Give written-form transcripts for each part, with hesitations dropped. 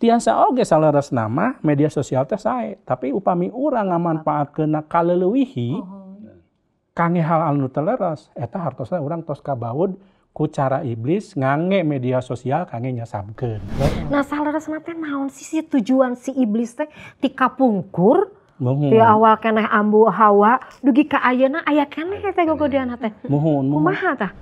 Tiasa oge saleresna mah media sosial teh sae, tapi upami urang ngamanfaatkeunna kaleuwihi kangge hal anu teu leres, eta hartosna urang tos kabaud ku cara iblis ngange media sosial kangge nyesabkeun. Nah, saleresna teh naon sih si tujuan si iblis teh ti kapungkur ti awal keneh Ambu Hawa dugi ka ayeuna aya keneh teh gogodeanna teh. Muhun. Kumaha tah?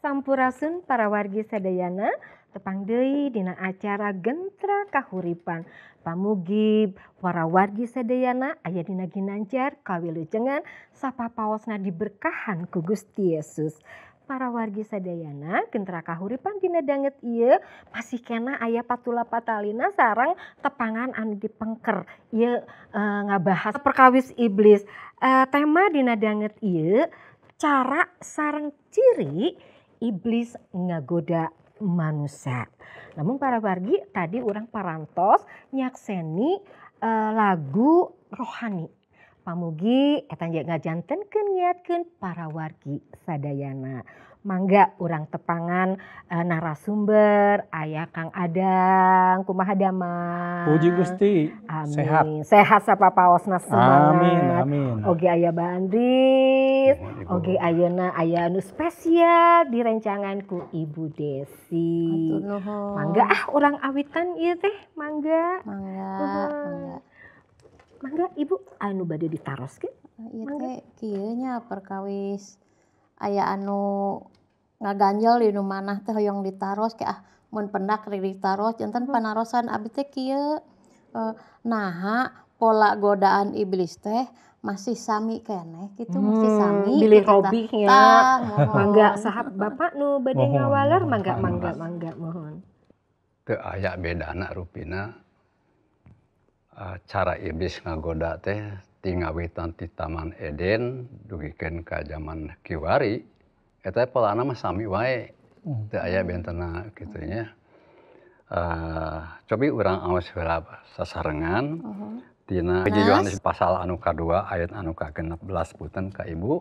Sampurasun para wargi sadayana, tepang deui dina acara Gentra Kahuripan. Pamugi para wargi sadayana aya dina ginanjar kawilujengan sapapaosna diberkahan ku Gusti Yesus. Para wargi sadayana, Gentra Kahuripan dina danget ieu masih kena aya patula patalina sareng tepangan anu dipengker. Ieu ngabahas perkawis iblis. Tema dina danget ieu cara sareng ciri iblis ngagoda manusia. Namun para wargi tadi urang parantos nyakseni lagu rohani. Pamugi eta ngajantenkeun nyiatkeun para wargi sadayana. Mangga urang tepangan narasumber aya Kang Adang, kumaha damang? Puji Gusti. Amin. Sehat. Sehat sapapaosna semangat. Amin, amin. Oge aya Ba Andris, oge ayeuna aya anu spesial direncangan ku Ibu Desi. Mangga ah urang awitan ieu teh, mangga. Mangga, mangga. Mangga Ibu anu bade ditaroskeun? Ieu teh kieu nya perkawis aya anu ngaganjel di nu manah teh hoyong ditaros ke ah mun pendak rek ditaros janten panarosan abdi teh kieu naha pola godaan iblis teh masih sami keneh kitu masih sami bilih robihnya. Mangga saha bapak nu bade ngawaler mangga mangga mangga mohon. Teu aya bedana rupina cara iblis ngagoda teh ti ngawitan ti Taman Eden dugikeun ka zaman kiwari eta polana mah sami wae teu aya bentena kitu nya. Cobi urang aos heula sasarengan tina 1 Yohanes pasal anu kadua ayat anu ka-16 punten ka Ibu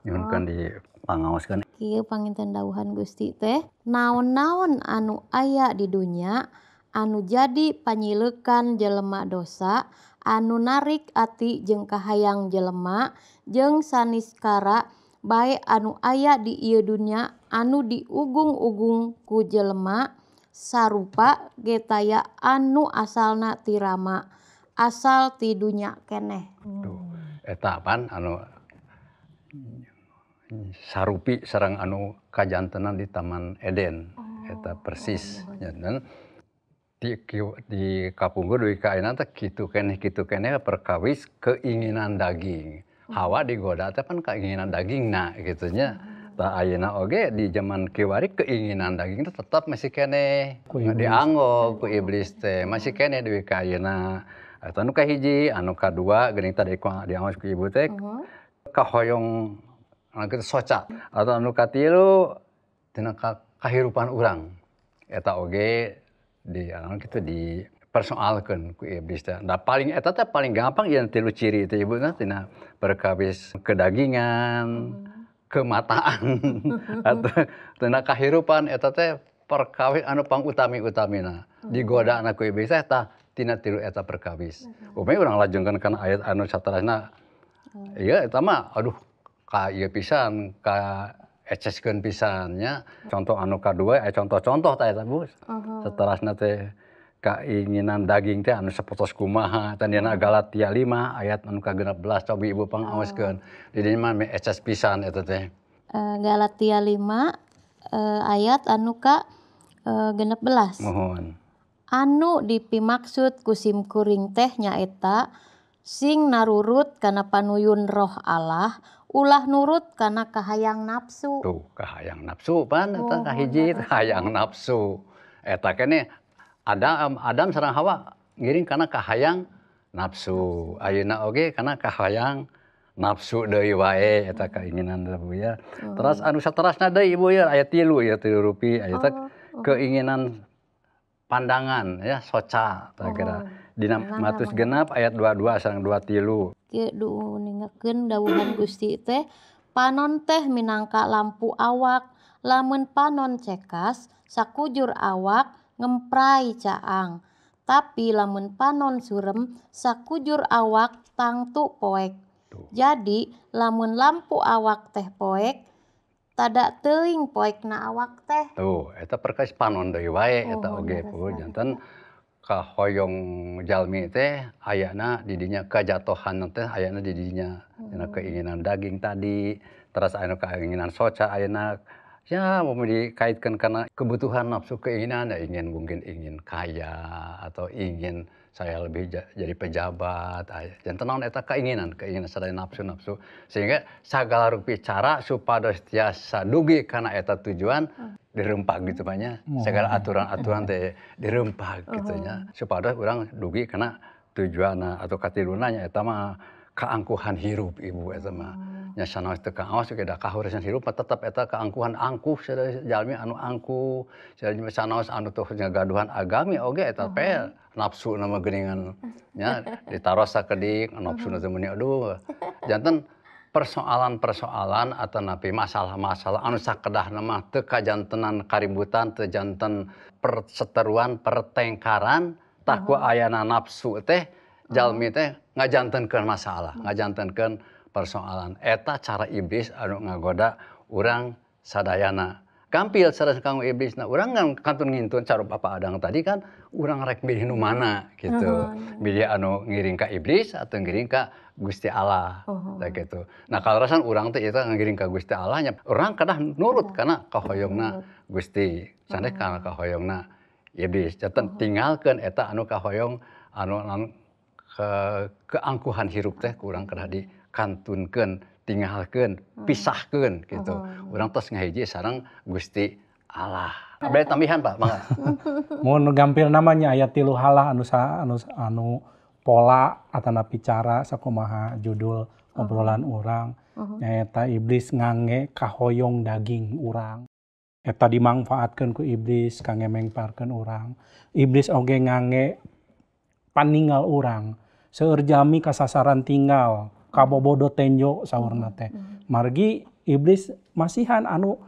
nyuhunkeun dipangaoskeun. Kieu panginten dawuhan Gusti teh, naon-naon anu aya di dunya anu jadi panyileukan jelema dosa, anu narik ati jeung kahayang jelema jeung saniskara bae anu aya di ieu dunya anu diugung-ugung ku jelema sarupa ge taya anu asalna ti Rama, asal ti dunya keneh. Tuh, eta pan anu sarupi sareng anu kajantenan di Taman Eden. Eta persis janten di kapungkur dugi ka ayeuna teh kitu keneh perkawis keinginan daging. Hawa digoda teh pan keinginan dagingna kitu nya. Tah ayeuna oge di zaman kiwari keinginan daging teh tetap masih keneh dianggo ku iblis teh masih keneh dugi ka ayeuna. Eta anu kahiji, anu kadua geuning tadi dianggo ku ibu teh kahoyong kitu soca atau anu katilu tina kahirupan urang. Eta oge di anu kitu dipersoalkeun ku iblis teh. Nah paling eta teh paling gampang ieu tilu ciri teh ibu teh tina perkawis kedagingan, kemataan atau tina kahirupan eta teh perkawis anu pangutami-utamina. Digodana ku iblis teh tah tina tilu eta perkawis. Upami urang lajengkeun kana ayat anu saterasna ieu eta mah aduh ka ieu pisan ka eceskeun pisan nya. Contoh anu kadua contoh-contoh tah eta Bu. Saterasna teh keinginan daging teh anu sapotos kumaha tah dina Galatia 5 ayat anu ka-16 cobi Ibu pangaoskeun. Di dinya mah eces pisan eta teh. Galatia 5 ayat anu ka-16. Mohon. Anu dipimaksud ku simkuring teh nyaeta sing narurut kana panuyun Roh Allah, ulah nurut kana kahayang nafsu. Tuh, kahayang nafsu pan eta kahiji kahayang nafsu. Eta keneh Adam sareng Hawa ngiring kana kahayang nafsu. Ayeuna oge kana kahayang nafsu deui wae eta keinginan teh Bu ya. Terus anu saterasna deui Ibu ya aya tilu ya tilu rupi aya teh keinginan pandangan ya soca tah kira. Dina Matius 6 ayat 22 sareng 23. Kieu duningakeun dawuhan Gusti teh panon teh minangka lampu awak, lamun panon cekas sakujur awak ngemprai caang, tapi lamun panon surem sakujur awak tangtu poek. Jadi lamun lampu awak teh poek tada teuing poekna awak teh. Tuh eta perkawis panon deui wae eta oge Bu janten kahoyong jalmi teh ayana di dinya kajatohan teh ayana di dinya dina keinginan daging tadi terus anu keinginan soca ayana ya mau dikaitkan karena kebutuhan nafsu keinginan ya ingin mungkin ingin kaya atau ingin saya lebih jadi pejabat janten naon eta keinginan sadaya nafsu sehingga sagala rupi cara supados tiasa dugi kana eta tujuan dirempak gitu banyak segala aturan-aturan teh dirempak gitu nya supados urang dugi kana tujuanna atau katiluna nya eta mah keangkuhan hirup Ibu eta mah nya sanaos teu kaos ge da kahuresan hirup tetep eta keangkuhan angkuh sadaya jalmi anu angkuh sadaya sanaos anu teu ngagaduhan agami oge eta pe nafsu nama geuningan nya ditaros sakedik nafsu teh meuni aduh janten persoalan-persoalan atau napi masalah-masalah anu sakedahna mah teu kajantenan kaributan teu janten perseteruan pertengkaran tah ku ayana nafsu teh jalmi teh ngajantenkeun masalah ngajantenkeun persoalan eta cara iblis anu ngagoda urang sadayana gampil sanes kanggo iblisna urang kan kantun ngintun cara Bapak Adang tadi kan urang rek milih nu mana gitu milih anu ngiring ka iblis atau ngiring ka Gusti Allah tah gitu. Nah kaleresan urang teh eta ngiring ka Gusti Allah nya urang kedah nurut kana kahoyongna Gusti sanes kana kahoyongna iblis. Janten tinggalkeun eta anu kahoyong anu keangkuhan hirup teh kurang kedah dikantunkeun tinggalkeun pisahkeun gitu. Urang tos ngahiji sareng Gusti Allah. Bade tambihan Pak, mangga. Mun gampil namanya aya tilu halah anu pola atanapi cara sakumaha judul obrolan urang nyaeta iblis ngange kahoyong daging urang. Eta dimangfaatkeun ku iblis kangge mengparkeun urang. Iblis oge ngangge paningal urang. Seueur jalmi kasasaran tinggal, kabobodo tenjo saurna teh. Margi iblis masihan anu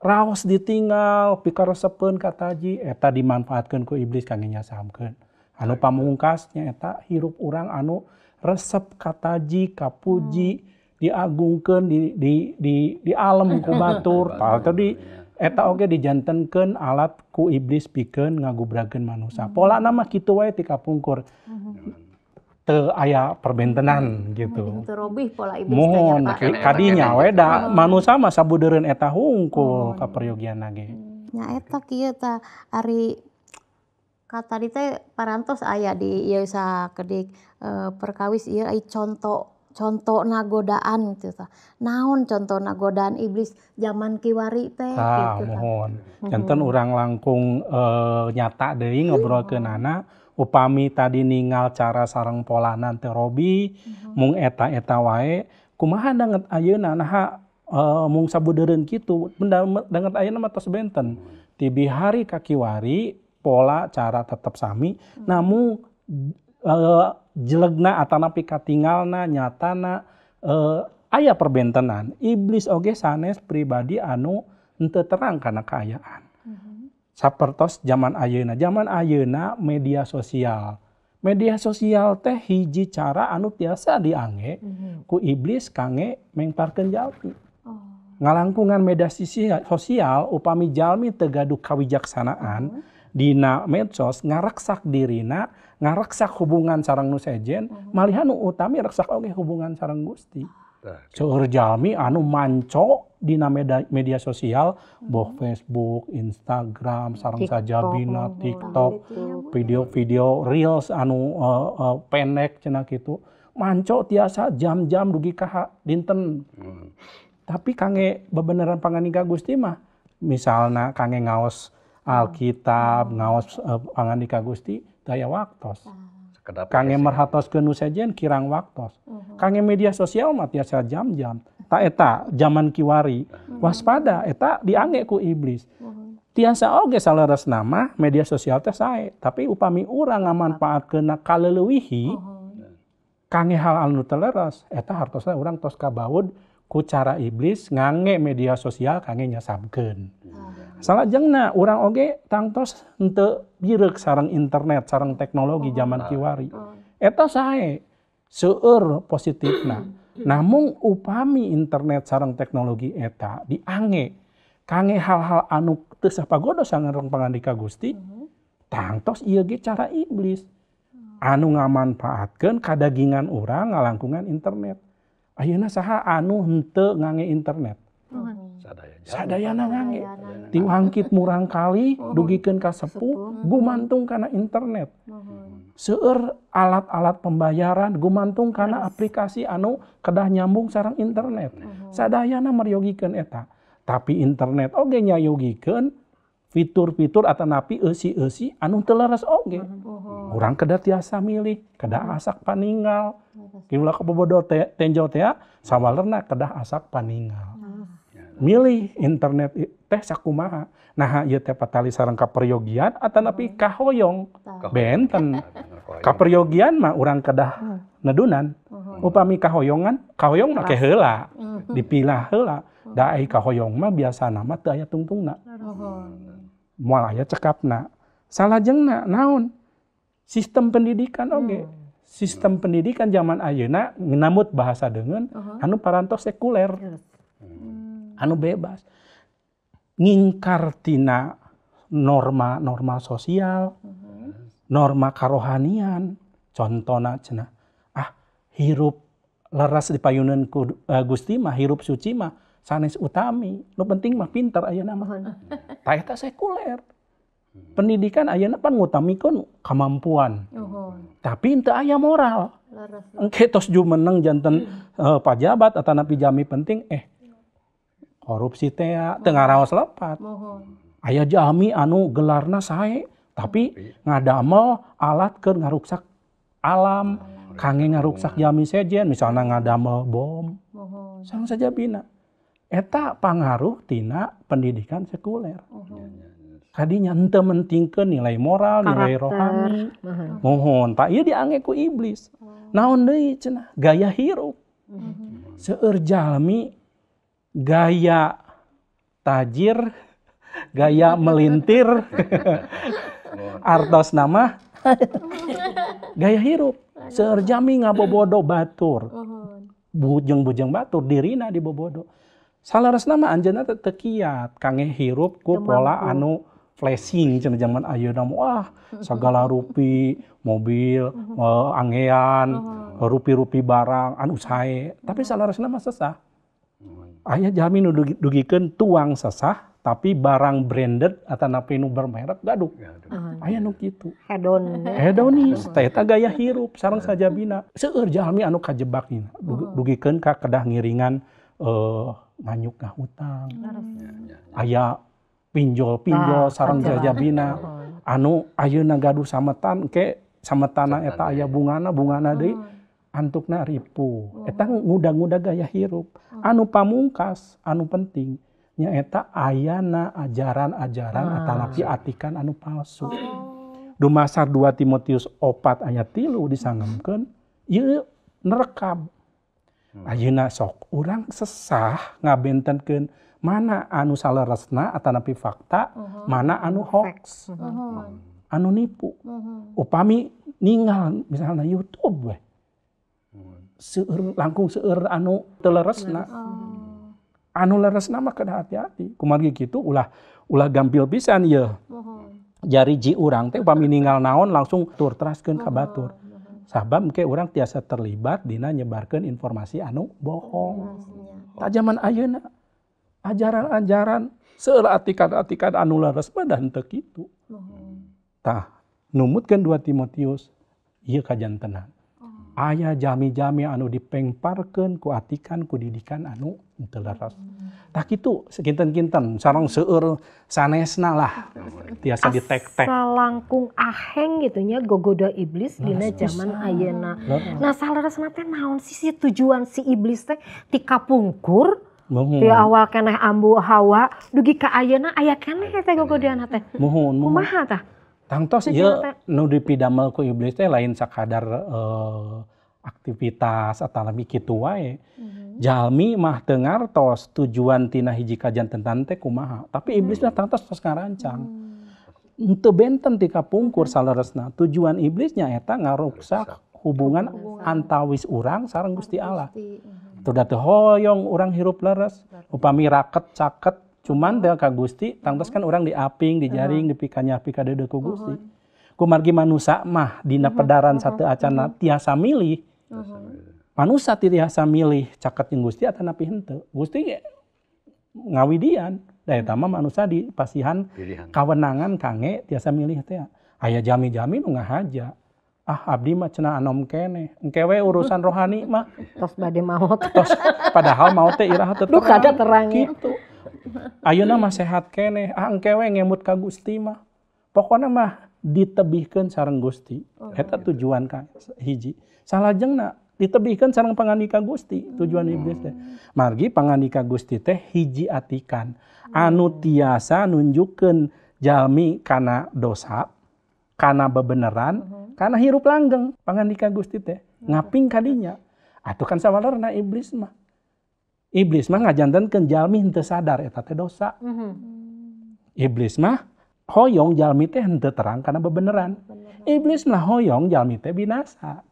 raos ditinggal, pikaresepeun kataji, eta dimanfaatkeun ku iblis kangge nyasamkeun. Anu pamungkas nyaeta hirup urang anu resep kataji, kapuji, diagungkeun, di alem ku batur. Tah tadi eta oge dijantenkeun alat ku iblis pikeun ngagubrakeun manusia. Polana mah kitu wae ti kapungkur. Teu aya perbentenan gitu. Teu robih pola iblis teh. Mohon kadinya we da manusia mah sabudeureun eta hungkul kaperyogianna ge. Nya eta kieu tah ari ka tadi teh parantos aya di ieu sakedik perkawis ieu ai contona godaan gitu tah. Naon contona godaan iblis zaman kiwari teh gitu tah. Mohon. Janten urang langkung nyata deui ngobrolkeunana upami tadi ningal cara sareng polana teu robi mung eta-eta wae kumaha danget ayeuna naha mung sabudeureun kitu danget ayeuna mah tos benten. Ti bihari ka kiwari pola cara tetep sami namun jelegna atanapi katingalna nyatana aya perbentenan. Iblis oge sanes pribadi anu henteu terang kana kaayaan. Sapertos zaman ayeuna, zaman ayeuna media sosial. Media sosial teh hiji cara anu tiasa diangge ku iblis kangge mengparkeun jalmi. Ngalangkungan media sosial upami jalmi teu gaduh kawijaksanaan dina medsos ngareksak dirina, ngareksak hubungan sareng nu sejen, malihan nu utami reksak oge hubungan sareng Gusti. Seueur jalmi anu manco dina media sosial, boh Facebook, Instagram, sareng sajabina, TikTok, video-video reels anu pendek cenah kitu. Manco tiasa jam-jam dugi ka dinten. Tapi kangge bebeneran pangandika Gusti mah, misalna kangge ngaos Alkitab, ngaos pangandika Gusti, daya waktos. Kangge merhatoskeun nu sejen kirang waktos. Kangge media sosial mah tiasa jam-jam. Ta eta zaman kiwari waspada eta diangge ku iblis. Tiasa oge saleresna mah media sosial teh sae, tapi upami urang ngamanfaatkeunna kaleuwihi kangge hal anu teu leres, eta hartosna urang tos kabaud ku cara iblis ngangge media sosial kangge nyasabkeun. Salajengna urang oge tangtos henteu bireuk sareng internet, sareng teknologi zaman kiwari. Eta sae seueur positifna. Namun upami internet sareng teknologi eta diangge kangge hal-hal anu teu sapagodo sareng pangandika Gusti, tangtos ieu ge cara iblis anu ngamanfaatkeun kadagingan urang ngalangkungan internet. Ayeuna saha anu henteu ngangge internet? Sadayana ngangge. Tiwangkit murang kali dugikeun ka sepuh gumantung kana internet. Seueur alat-alat pembayaran gumantung kana aplikasi anu kedah nyambung sareng internet. Sadayana meryogikeun eta. Tapi internet oge nyayogikeun fitur-fitur atanapi eusi-eusi anu teu leres oge. Urang kedah tiasa milih, kedah asak paninggal. Kieu kabobodo tenjo teh sawalerna kedah asak paninggal. Milih internet teh sakumaha. Nah ieu teh patali sareng kaperyogian atanapi kahoyong. Benten. Kaperyogian mah urang kedah nedunan. Upami kahoyongan, kahoyong mah ke heula. Dipilah heula. Da ai kahoyong mah biasana mah teu aya tungtungna. Moal aya cekapna. Salajengna naon? Sistem pendidikan oge. Sistem pendidikan zaman ayeuna ngamut bahasa deungeun anu parantos sekuler. Anu bebas ngingkar tina norma-norma sosial, norma karohanian. Contona cenah hirup leres dipayuneun ku Gusti mah, hirup suci mah sanes utami, nu penting mah pinter ayeuna mah. Ta eta sekuler. Pendidikan ayeuna pan ngutamikeun kemampuan. Tapi henteu aya moral. Engke tos jumeneng janten pajabat atanapi jami penting korupsi teh teu ngaraos lepat. Aya jami anu gelarna sae tapi ngadamel alat keur ngaruksak alam, kangge ngaruksak jami sejen, misalna ngadamel bom. Sareng sajabina. Eta pangaruh tina pendidikan sekuler. Kadinya henteu mentingkeun nilai moral, nilai rohani. Mohon, tak ieu diange ku iblis. Naon deui cenah? Gaya hirup. Seueur jalmi gaya tajir, gaya melintir, artos nama gaya hirup. Seueur jalmi ngabobodo batur. Bujeng-bujeng batur dirina dibobodo. Salaresna mah anjeunna teh teu kiat kangge hirup ku pola anu flashing cenah zaman ayeuna wah sagala rupi mobil angean rupi-rupi barang anu sae tapi salaresna mah sesah. Aya jalmi nu dugikeun tuang sesah tapi barang branded atanapi nu bermerek gaduh. Aya nu kitu. Hedonis teh eta gaya hirup sareng sajabina. Seueur jalmi anu kajebak dina dugikeun ka kedah ngiringan nganyuk ngahutang. Aya pinjol-pinjol sareng jajabina anu ayeuna gaduh sametan ke sametana eta aya bungana deui antukna ripuh. Eta nguda-nguda gaya hirup. Anu pamungkas anu penting nyaeta ayana ajaran-ajaran atanapi atikan anu palsu. Dumasar 2 Timotius 4 ayat 3 disangemkeun ieu nerekab. Ayeuna sok urang sesah ngabentenkeun mana anu saleresna atanapi fakta, mana anu hoax, anu nipu. Upami ningal misalnya YouTube we. Seueur langkung seueur anu teu leresna. Anu leresna mah kedah hati-hati. Kumargi kitu ulah gampil pisan ieu. Jari ji urang teh upami ningal naon langsung tur teraskeun ka batur. Sabab engke urang tiasa terlibat dina nyebarkeun informasi anu bohong. Tah jaman ayeuna ajaran-ajaran seueur atikan-atikan anu leres mah da henteu kitu. Tah numutkeun 2 Timotius ieu kajantenan. Aya jami-jami anu dipengparkeun ku atikan ku didikan anu henteu leres. Tah kitu sakinten-kinten sareng seueur sanesna lah tiasa ditek-tek. Asa langkung aheng gitu nya gogoda iblis dina zaman ayeuna. Nah saleresna teh naon sih tujuan si iblis teh ti kapungkur ti awal keneh ambu Hawa dugi ka ayeuna aya keneh teh gogodean teh. Muhun. Kumaha tah? Tangtos ieu nu dipidamel ku iblis teh lain sakadar aktivitas atanapi kitu wae. Jalmi mah teu ngartos tujuan tina hiji kajantenan teh kumaha. Tapi iblis mah tangtos tos ngarancang. Henteu benten ti kapungkur saleresna. Tujuan iblisnya eta ngaruksak hubungan antawis urang sareng Gusti Allah. Teu da teu hoyong urang hirup leres. Upami raket caket cuman teh ka Gusti tangtos kan urang diaping, dijaring, dipikanya pikadeudeuh ku Gusti. Kumargi manusa mah dina pedaran sateu acana tiasa milih. Manusa tiasa milih caket jeung Gusti atanapi henteu. Gusti ngawidian da eta mah manusa dipasihan kawenangan kangge tiasa milih teh. Aya jami-jami nu ngahaja. Ah abdi mah cenah anom keneh. Engke we urusan rohani mah tos bade maot. Tos padahal maot teh iraha teu terang. Duh kada terang kitu. Ayeuna mah sehat keneh. Ah engke we ngemut ka Gusti mah. Pokona mah ditebihkeun sareng Gusti. Eta tujuan ka hiji. Salajengna ditebihkeun sareng pangandika Gusti, tujuan iblis teh. Margi pangandika Gusti teh hiji atikan anu tiasa nunjukkeun jalmi kana dosa, kana bebeneran, kana hirup langgeng. Pangandika Gusti teh ngaping kadinya. Atuh kan sawalerna iblis mah. Iblis mah ngajantenkeun jalmi henteu sadar eta teh dosa. Iblis mah hoyong jalmi teh henteu terang kana bebeneran. Iblis mah hoyong jalmi teh binasa.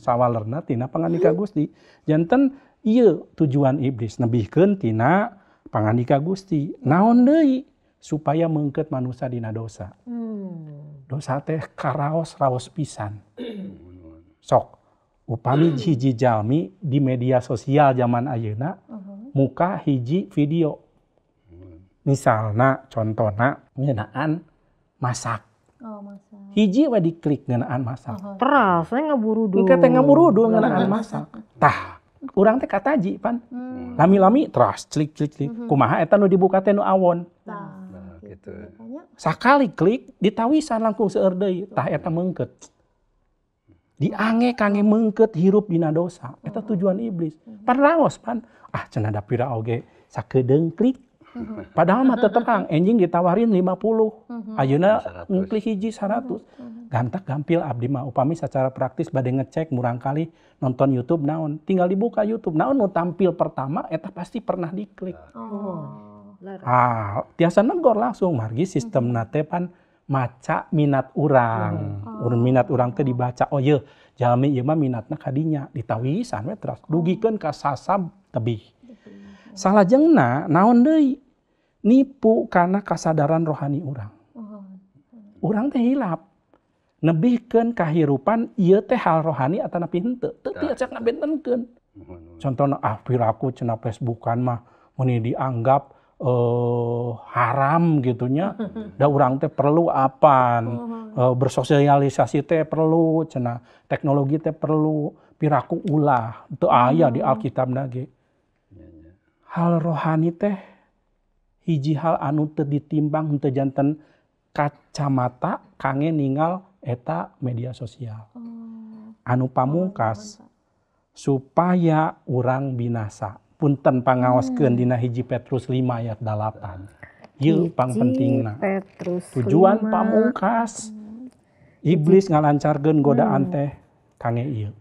Sawalerna tina pangandika Gusti. Janten ieu tujuan iblis nebihkeun tina pangandika Gusti. Naon deui supaya meungkeut manusa dina dosa. Dosa teh karaos-raos pisan. Sok upami hiji jalmi di media sosial zaman ayeuna muka hiji video. Misalna contona ngeunaan masak. Oh, masak. Hiji we diklik ngeunaan masak. Teras we ngaburudul. Engke teh ngaburudul ngeunaan masak. Tah, urang teh kataji pan. Lami-lami teras clik clik clik. Kumaha eta nu dibuka teh nu awon. Tah, gitu. Sakali klik ditawisan langkung seueur deui. Tah eta meungkeut. Diange kangge meungkeut hirup dina dosa. Eta tujuan iblis. Pan raos pan. Ah cenah da pira oge Sakedeung klik. Padahal mah teu terang, enjing ditawarin 50. Ayeuna ngklik hiji 100. Gantak gampil abdi mah upami secara praktis bade ngecek murangkali nonton YouTube naon, tinggal dibuka YouTube naon nu tampil pertama eta pasti pernah diklik. Ah, tiasa negor langsung margi sistem teh pan maca minat urang. Minat urang teh dibaca, oh ye jalmi ieu mah minatna kadinya, ditawisan we teras dugikeun ka sasab tebih. Salajengna naon deui? Nipu karena kasadaran rohani urang. Urang teh hilap. Nebihkeun kahirupan ieu teh hal rohani atanapi henteu. Teu tiasa ngabentenkeun. Contohna ah piraku cenah Facebookan mah mun dianggap haram gitunya. Da urang teh perlu apan, bersosialisasi teh perlu cenah, teknologi teh perlu, piraku ulah teu aya di Alkitabna ge. Hal rohani teh hiji hal anu teu ditimbang henteu janten kacamata kangge ningal eta media sosial. Anu pamungkas supaya urang binasa. Punten pangaoskeun dina 1 Petrus 5 ayat 8. Ieu pangpentingna. Tujuan pamungkas iblis ngalancarkeun godaan teh kangge ieu.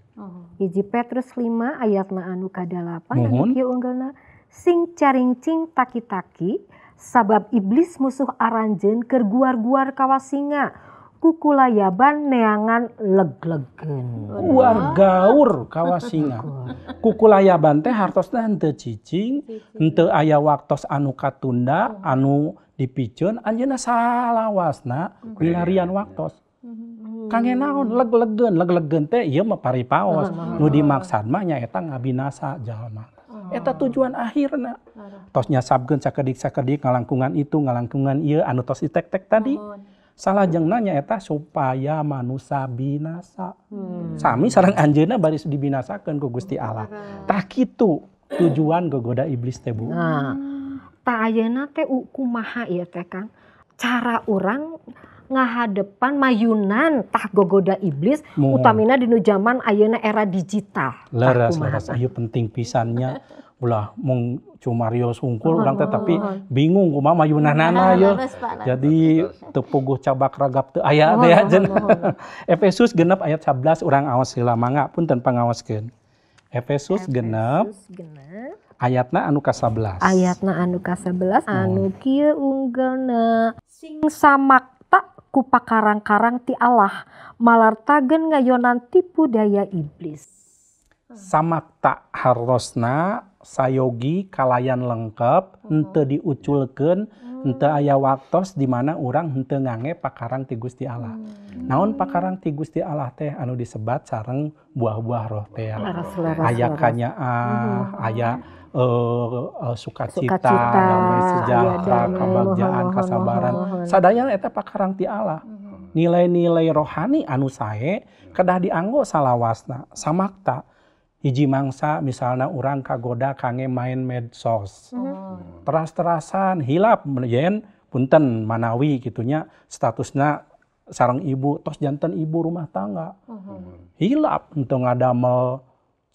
1 Petrus 5 ayatna anu ka-8 anu kieu unggelna, sing caringcing taki-taki sabab iblis musuh aranjeun keur guar-guar kawasinga kukulayaban neangan leg-legeun. Guar gaur kawasinga. Kukulayaban teh hartosna henteu cicing, henteu aya waktos anu katunda, anu dipiceun anjeunna salawasna milarian waktos. Kangge naon leg-legeun, leg-legeun teh ieu mah paripaos. Nu dimaksad mah nyaeta ngabinasa jalma. Eta tujuan akhirna. Tos nyasabkeun sakedik-sakedik ngalangkungan itu, ngalangkungan ieu anu tos ditek-tek tadi. Salajengna nyaeta supaya manusia binasa. Sami sareng anjeunna baris dibinasakeun ku Gusti Allah. Tah kitu tujuan gogoda iblis teh Bu. Nah, tah ayeuna teh kumaha ieu teh Kang? Cara urang ngahadepan mayunan tah gogoda iblis utamina dinu zaman ayeuna era digital. Leres, leres, ieu penting pisannya. Ulah mung cumarios hungkul urang teh tapi bingung kumaha mayunanana ye. Jadi teu puguh cabak ragap teu aya teh cenah. Efesus 6 ayat 11 urang aos heula mangga punten pangaoskeun. Efesus 6 ayatna anu ka-11. Ayatna anu ka-11 anu kieu unggelna, sing samakta ku pakarang-karang ti Allah malartageun ngayonan tipu daya iblis. Samakta hartosna sayogi kalayan lengkap, henteu diuculkeun, henteu aya waktos di mana urang henteu ngange pakarang ti Gusti Allah. Naon pakarang ti Gusti Allah teh anu disebat sareng buah-buah roh teh. Aya kanyaah, aya sukacita, damai sejahtera, kabagjaan, kasabaran. Sadayana eta pakarang ti Allah. Nilai-nilai rohani anu sae kedah dianggo salawasna, samakta. Hiji mangsa misalnya urang kagoda kangge main medsos. Teras-terasan hilap yen punten manawi gitunya statusna sareng ibu tos janten ibu rumah tangga. Hilap henteu ngadamel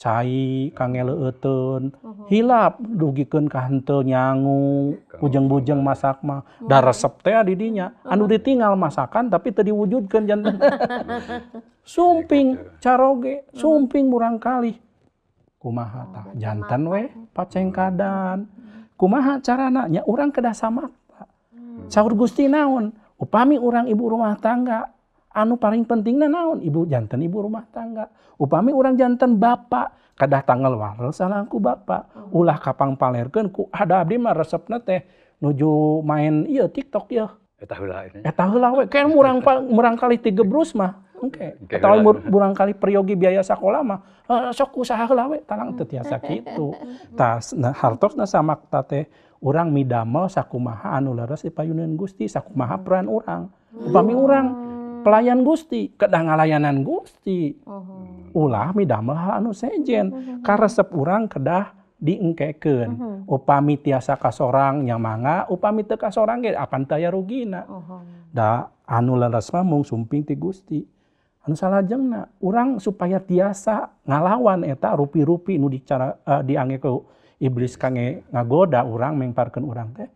cai kangge leueuteun. Hilap dugikeun ka henteu nyangu, bujeng-bujeng masak mah. Da resep teh di dinya anu ditinggal masakan tapi teu diwujudkeun janten. Sumping caroge, sumping murangkalih. Kumaha tah jantan we pacengkadan. Kumaha carana nya urang kedah samakta. Saur Gusti naon? Upami urang ibu rumah tangga anu paling pentingna naon? Ibu jantan ibu rumah tangga. Upami urang jantan bapak kedah tanggal warel salangku bapak. Ulah kapangpalerkeun ku ada abdi mah resepna teh nuju main ieu TikTok ieu. Eta heula ini. Eta heula we kan murangkalih tigebrus mah. Oke, atau murangkalih peryogi biaya sakola mah sok usaha heula we talang teu tiasa kitu. Tas nah, hartosna samakta teh urang midamel sakumaha anu leres dipayuneun Gusti, sakumaha peran urang. Upami urang pelayan Gusti, kedah ngalayanan Gusti. Ulah midamel hal anu sejen. Karesep urang kedah diengkekeun. Upami tiasa kasorang nya mangga, upami teu kasorang ge apan teu aya rugina. Da anu leres mah mung sumping ti Gusti. Anu salajengna urang supaya tiasa ngalawan eta rupi-rupi nu dicara diange ku Iblis kangge ngagoda urang, mengparkeun urang teh,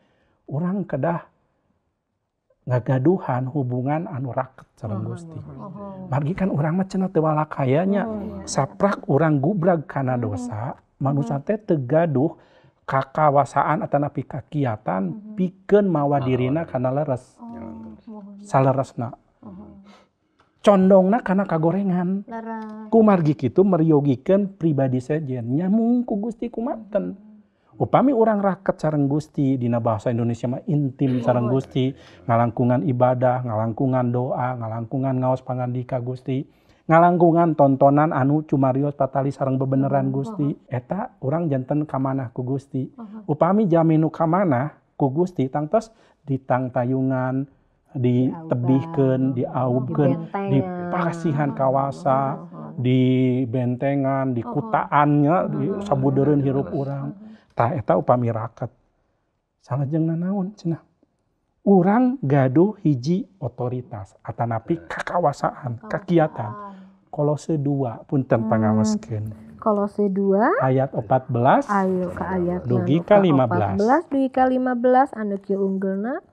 urang kedah ngagaduhan hubungan anu raket sareng Gusti. Margi kan urang mah cenah teu walakaya nya. Saprak urang gubrag kana dosa, manusia teh teu gaduh kakawasaan atanapi kakiatan pikeun mawa dirina kana leres. Saleresna. Condongna kana kagorengan. Kumargi kitu meryogikeun pribadi sejen nyamung ku Gusti kumaten. Upami urang raket sareng Gusti, dina bahasa Indonesia mah intim sareng Gusti, ngalangkungan ibadah, ngalangkungan doa, ngalangkungan ngaos pangandika Gusti, ngalangkungan tontonan anu cumarios patali sareng bebeneran Gusti, eta urang janten kamanah ku Gusti. Upami jalmi nu kamanah ku Gusti tangtos ditangtayungan, ditebihkeun, diaubkeun, dipasihan kawasa, di bentengan, di kutaannya, di sabudeureun hirup urang. Tah eta upami raket. Salajengna naon cenah? Urang gaduh hiji otoritas atanapi kakawasaan, kakiatan. Kolose 2 punten pangaoskeun. Kolose 2 ayat 14 ayo ka ayat dugi ka 15. 14 dugi ka 15 anu kieu unggeulna.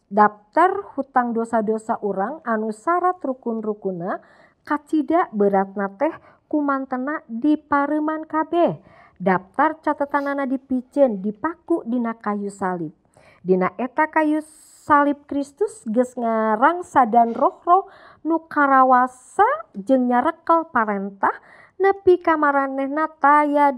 Daftar hutang dosa-dosa urang anu syarat rukun-rukunna kacida beratna teh kumantena dipareuman kabeh. Daftar catatanana dipiceun dipaku dina kayu salib. Dina eta kayu salib Kristus geus ngarangsadan roh-roh nu karawasa jeung nyarekel parentah nepi ka maranehna taya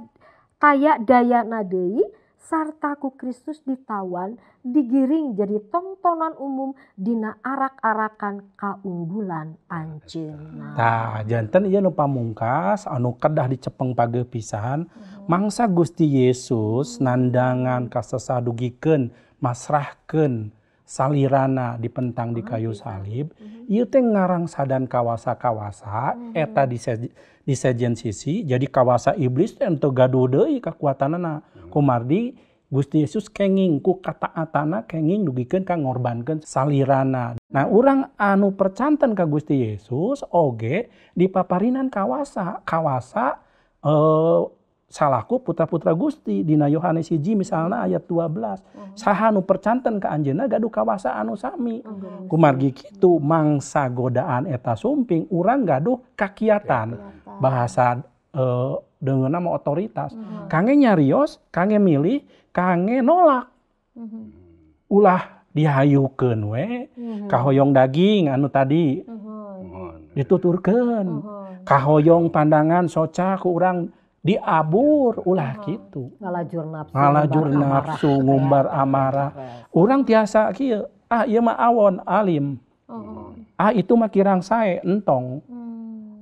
dayana deui sarta ku Kristus ditawan digiring jadi tongtonan umum dina arak-arakan kaunggulan anjeunna. Tah janten ieu nu pamungkas anu kedah dicepeng pageuh pisan mangsa Gusti Yesus nandangan kasesah dugikeun masrahkeun salirana dipentang di kayu salib, ieu teh ngarangsadan kawasa-kawasa eta di sejen sisi jadi kawasa iblis teh henteu gaduh deui kakuatanana. Kumardi Gusti Yesus kenging ku kataatana kenging dugikeun ka ngorbankeun salirana. Nah urang anu percanten ka Gusti Yesus oge dipaparinan kawasa, kawasa salaku putra-putra Gusti dina Yohanes 1 misalna ayat 12. Saha nu percanten ka anjeunna gaduh kawasa anu sami. Kumargi kitu mangsa godaan eta sumping urang gaduh kakiatan. Bahasa dengan nama otoritas. Kangge nyarios, kangge milih, kangge nolak. Ulah dihayukeun we. Kahoyong daging anu tadi dituturkeun. Kahoyong pandangan soca ku urang diabur ulah gitu. Ngalajur nafsu, ngumbar amarah. Urang tiasa kieu, ah ieu mah awon alim. Ah itu mah kirang sae entong.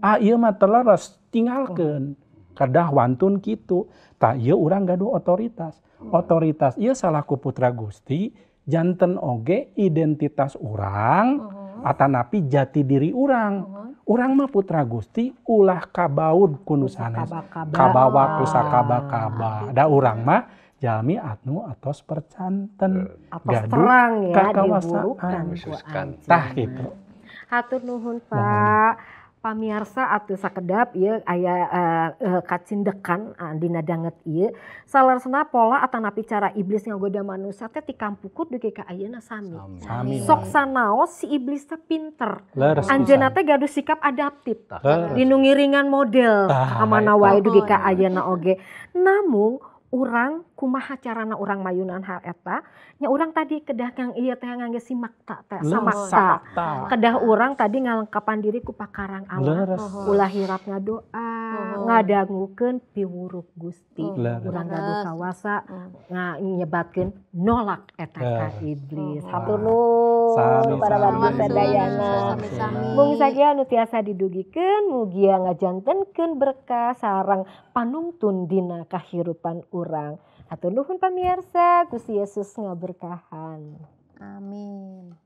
Ah ieu mah teleres tinggalkeun. Kedah wantun kitu. Tah ieu urang gaduh otoritas. Otoritas ieu salaku putra Gusti janten oge identitas urang atanapi jati diri urang. Urang mah putra Gusti ulah kabaud ku nu sanes, kabawa ku sakaba-kaba. Da urang mah jalmi anu atos percanten atos terang ya diburukan ku anjeun. Tah kitu. Hatur nuhun Pak. Pamiarsa atuh sakedap ieu aya kacindekan dina danget ieu. Saleresna pola atanapi cara iblis ngagoda manusia teh ti kampukur dugi ka ayeuna sami. Sok sanaos si iblis teh pinter. Anjeunna teh gaduh sikap adaptif. Dinu ngiringan model kamana wae dugi ka ayeuna oge. Namung urang kumaha carana urang mayunan hal eta nya urang tadi kedah kang ieu teh ngangge simakta teh samakta. Kedah urang tadi ngalengkapan diri ku pakarang Allah, ulah hirap ngadoa, ngadangukeun piwuruk Gusti. Urang gaduh kawasa nyebatkeun nolak eta ka iblis. Hatur nuhun para wargi sadayana. Mung sakieu anu tiasa didugikeun mugia ngajantenkeun berkah sareng panungtun dina kahirupan urang. Hatur nuhun pamirsa, Gusti Yesus ngaberkahan. Amin.